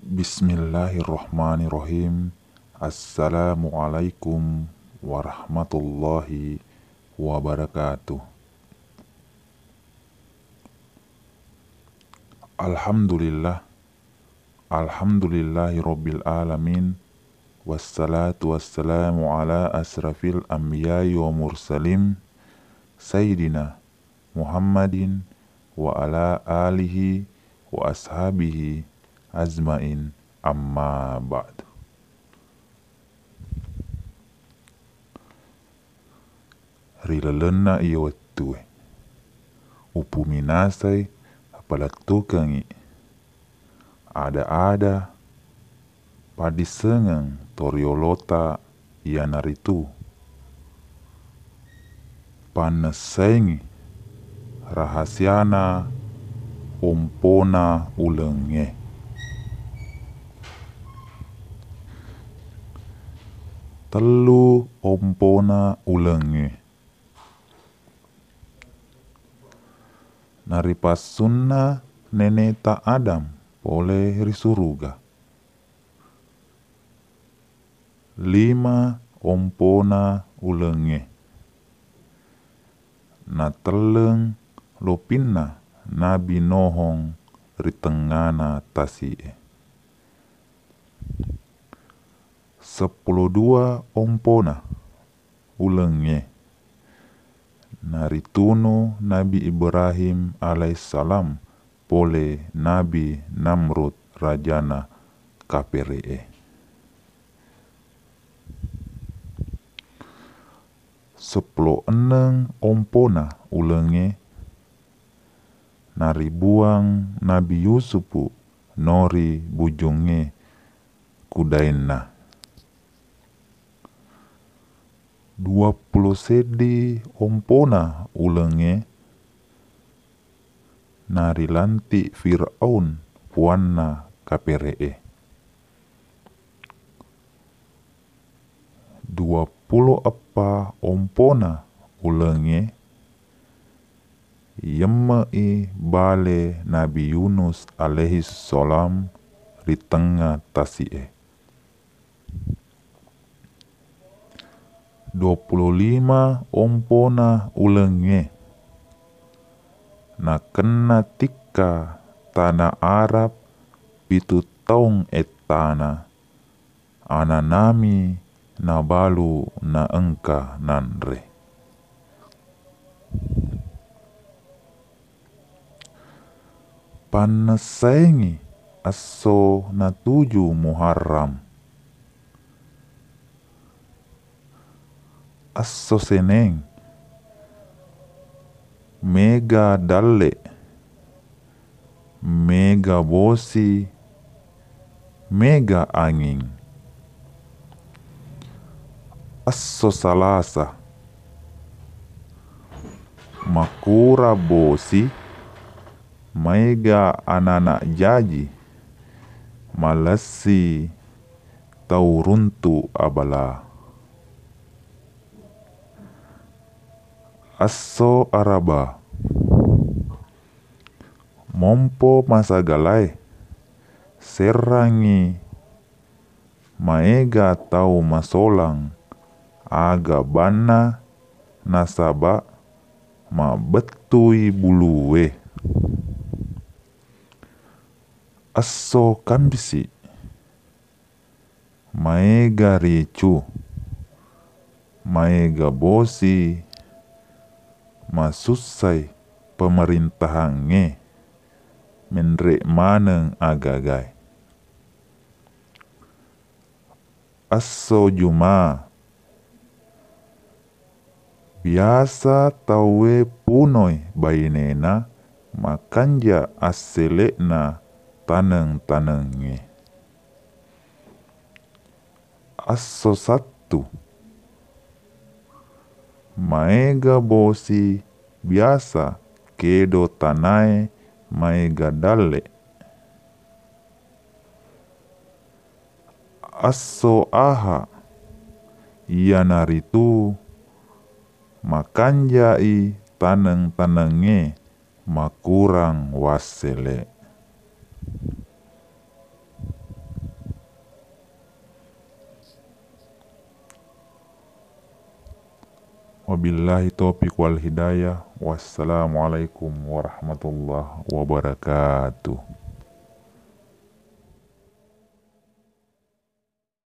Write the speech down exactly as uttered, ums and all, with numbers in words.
Bismillahirrahmanirrahim. Assalamualaikum warahmatullahi wabarakatuh. Alhamdulillah. Alhamdulillahi rabbil alamin. Wassalatu wassalamu ala asrafil anbiya'i wa mursalin, Sayyidina Muhammadin wa ala alihi wa ashabihi ajmain, amma ba'du. Ri lalenna iye wettue, upuminasai apalettukengngi ada-ada paddissengeng toriolota, iyanaritu pannessaengngi rahasiana ompona ulengnge. Tellu ompona ulengnge. Naripassunna neneta Adam pole ri suruga. Lima ompona ulengnge. Natelleng lopinna Nabi Nohong ri tengngana tasi'e. Seppulo dua ompona ulengnge. Naritunu Nabi Ibrahim alaihissalam pole Nabi Namrud rajana kapere'e. Seppulo enneng ompona ulengnge. Naribuang Nabi Yusupu nori bujungnge kudaenna. Duappulo seddi ompona ulengnge. Narilanti Firaun puanna kapere'e. Duappulo eppa ompona ulengnge. Yemme'i bale Nabi Yunus alaihissalam ri tengnga tasi'e. Duappulo lima ompona ulengnge. Nakenna tikka tana Arab pitu taung ettana, ananami nabalu naengka nanre. Pannessaengngi esso natuju Muharram. Esso Seneng, mega dalle, mega bosi, mega anging. Esso Salasa, makura bosi, maega anana jaji, malessi tau runtu abala. Esso Araba, mompo masagalae, serrangngi maega tau masolang aga banna nasaba mabbettui bulue. Esso Kammisi, maega ricu, maega bosi, masussai pemerintahangnge, menre maneng agagae. Esso Juma, biasa tauwe punoi bainena makanja assele'na taneng-tanengnge. Esso Sattu, maega bosi biasa kedo tanae maega dalle. Esso Aha, iyanaritu makanjai taneng-tanengnge makurang wassele. Billahi taufiq wal hidayah. Wassalamualaikum warahmatullahi wabarakatuh.